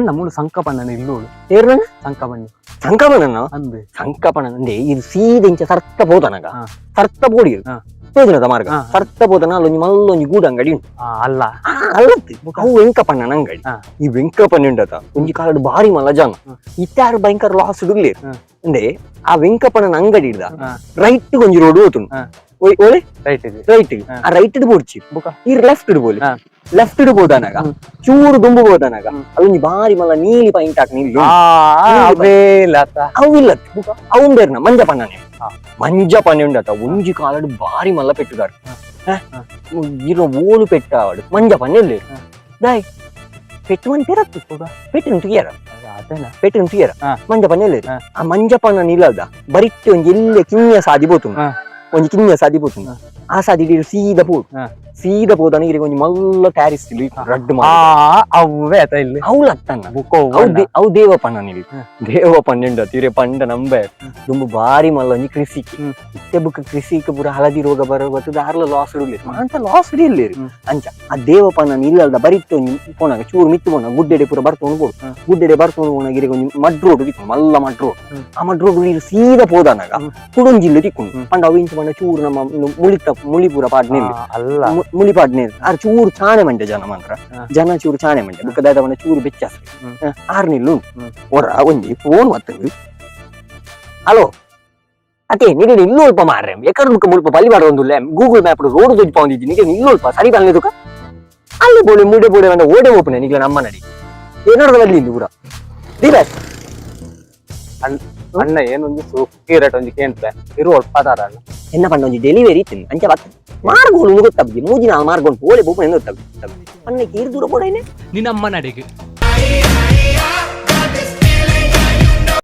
ಅಣ್ಣ ಮೂಲು ಸಂಕಪಣ್ಣನ ಇಲ್ಲೋಳು. ಏರ್ನ? ಸಂಕಪಣ್ಣಿ. ಸಂಕಪಣ್ಣನ. ಅಂದೆ. ಸಂಕಪಣ ಅಂದೆ, ಇದು ಸೀದ ಇಂಚ ಸರ್ತ ಪೋತನಗ. ಸರ್ತ ಪೋಡಿ. ತೋಜುನದ ಮಾರ್ಗ. ಸರ್ತ ಪೋತನ, ಅಲ್ಲೊಂಜಿ ಮಲ್ಲೊಂಜಿ ಗೂಡು ಅಂಗಡಿ ಉಂಟು. ಅಲ್ಲ. ಅಲ್ಲತ್ತು, ಅವು ವೆಂಕಪಣ್ಣನ ಅಂಗಡಿ. ಈ ವೆಂಕಪಣ್ಣ ಉಂಡತ, ಒಂಜಿ ಕಾಲಡ್ ಬಾರಿ ಮಲ್ಲ ಜನ. ಇತ್ತಾರು ಭಯಂಕರ ಲಾಸ್ ಇಡ್ಲಿ. ಅಂದೆ, ಆ ವೆಂಕಪಣ್ಣನ ಅಂಗಡಿ ಇಡ್ದ ರೈಟ್ ಒಂಜಿ ರೋಡ್ ಹೋತುಂಡು. ಒಲೆ? ರೈಟ್ ಇದೆ. ರೈಟ್. ಆ ರೈಟ್ ಬೋಡ್ಚಿ. ಬುಕ? ಈ ಲೆಫ್ಟ್ ಇಡ್ಬೋಲಿ. ಲೆಫ್ಟ್ ಇಡ್ಬೋದನಾಗ, ಚೂರು ದುಂಬು ಬೋದನಾಗ ಅಲ್ಲೊಂಜಿ ಬಾರಿ ಮಲ್ಲ ನೀಲಿ ಪೈಂಟ್ ಹಾಕಿ ನಿಲ್ಲು. ಅವೇ ಇಲ್ಲ ಅತ್ತ. ಅವು ಇಲ್ಲ, ಅವು ಬೇರ್ನ ಮಂಜಪಣ್ಣನೆ. ಮಂಜಪಣ್ಣೆ ಉಂಡತ, ಒಂಜಿ ಕಾಲಡ್ ಬಾರಿ ಮಲ್ಲ ಪೆಟ್ಟುದಾರ. ಇರೋ ಓಲು ಪೆಟ್ಟ ಆವಡು, ಮಂಜಪಣ್ಣೆ ಇಲ್ಲ. ದಾಯ್ ಪೆಟ್ಟು ಮನ್ ಪೆರತ್ತು ಪೆಟ್ಟು ತುಗಿಯರ. ಅದೇನ? ಪೆಟ್ಟು ತುಗಿಯರ. ಮಂಜಪಣ್ಣೆ ಇಲ್ಲ. ಆ ಮಂಜಪಣ್ಣ ನಿಲ್ಲದ ಬರಿಟ್ಟೆ ಒಂಜಿ ಎಲ್ಲೆ ಕಿನ್ಯ ಸಾದಿ ಬೋತು. ಒಂಜಿ ಕಿನ್ಯ ಸಾದಿ ಬೋತು. ಆ ಸಾದಿ ಸೀದಾ ಪೋಡು. ಸೀದಾ ಪೋದನ ಇರಿಗೆ ಒಂಜಿ ಮಲ್ಲ ಪ್ಯಾರಿಸ್ ರಡ್ಡು. ಅವೇ ಆತ ಇಲ್ಲಿ. ಅವ್ಲ ಅತ್ತಣ್ಣ. ಬುಕ್ಕ. ಅವು ದೇವಪಣ್ಣ ನಿಲ್ಲಿ. ದೇವಪಣ್ಣ ಉಂಡ ತೀರೆ ಪಂಡ ನಂಬೆ ದುಂಬು ಬಾರಿ ಮಲ್ಲ ಒಂಜಿ ಕೃಷಿಕ್. ಇತ್ತೆ ಬುಕ್ಕ ಕೃಷಿಕ್ ಪೂರ ಹಳದಿ ರೋಗ ಬರೋ ಬತ್ತದ, ಆರ್ಲ ಲಾಸ್ ಇಡ್ಲಿ ಅಂತ ಲಾಸ್ ಇಡ್ಲಿ. ಅಂಚ ಆ ದೇವಪಣ್ಣ ನಿಲ್ಲಲ್ದ ಬರಿಟ್ಟು ಒಂಜಿ ಪೋನಾಗ, ಚೂರು ಮಿತ್ತು ಪೋನಾಗ ಗುಡ್ಡೆಡೆ ಪೂರ ಬರ್ತೊಂಡು ಬೋಡು. ಗುಡ್ಡೆಡೆ ಬರ್ತೊಂಡು ಪೋನಾಗ ಇರಿಗೆ ಒಂಜಿ ಮಡ್ ರೋಡ್ ತಿಕ್ಕು, ಮಲ್ಲ ಮಡ್ ರೋಡ್. ಆ ಮಡ್ ರೋಡ್ ನೀರು ಸೀದಾ ಪೋದನಾಗ ಕುಡೊಂಜಿಲ್ಲು ತಿಕ್ಕು. ಪಂಡ ಅವು ಇಂಚ ಪಂಡ ಚೂರು ನಮ್ಮ ಮುಳಿತ ಮುಳಿ ಪೂರ ಪಾಡ್ನಿಲ್ಲ. ಅಲ್ಲ. ಮುಳಿ ಪಾಡ್ನೆ ಆರ್ ಚೂರು ಚಾನೆ ಮಂಡೆ ಜನ ಮಾತ್ರ. ಜನ ಚೂರು ಚಾನೆ ಮಂಡೆ ಬುಕ್ಕ ದಾದ ಪಂಡ ಚೂರು ಬೆಚ್ಚಾಸ್ರಿ. ಆರ್ ನಿಲ್ಲು. ಒರ ಒಂಜಿ ಫೋನ್ ಬತ್ತಂದು. ಹಲೋ, ಅದೇ ನಿಗೆ ಇಲ್ಲೊಲ್ಪ ಮಾರ್ರೆ, ಎಕರ್ ಮುಖ ಮುಲ್ಪ ಬಲಿ ಬಾಡೊಂದುಲ್ಲೆ. Google map road ದೊಡ್ಡ ಪೌಂದಿದ್ದಿ, ನಿಗೆ ಇಲ್ಲೊಲ್ಪ ಸರಿ ಬನ್ನಿದುಕ ಅಲ್ಲಿ ಬೋಲೆ ಮುಡೆ ಬೋಡೆ ಬಂದ ಓಡೆ ಓಪನೆ ನಿಗ್ಲ ನಮ್ಮ ನಡಿ ಏನಾದ್ರು ಅಲ್ಲಿ ಇಲ್ಲಿ ಪೂರ ದಿವಸ್. ಅಣ್ಣ, ಏನೊಂದು ಸುಕ್ಕಿ ರೇಟ್ ಒಂಜಿ ಕೇಂದ್ರ ಇರು ಒಲ್ಪದಾರ ಅಣ್ಣ. ಎನ್ನ ಪಂಡ ಒಂಜಿ ಡೆಲಿವರಿ ಇತ್ತು, ಅಂಚ ಬತ್ತ. ಮಾರ್ಗೋಲು ಗೊತ್ತಾಗ್ತದೆ, ಮೂಜಿ ನಾಲ್ ಮಾರ್ಗ ಉಂಟು, ಓಲೆ ಬೋಪನೆ ಗೊತ್ತಾಗ್ತದೆ. ಅನ್ನ ಕೀರ್ ದೂರ ಬೋಡೈನೆ. ನಿನ್ನಮ್ಮ ನಡೆಗೆ.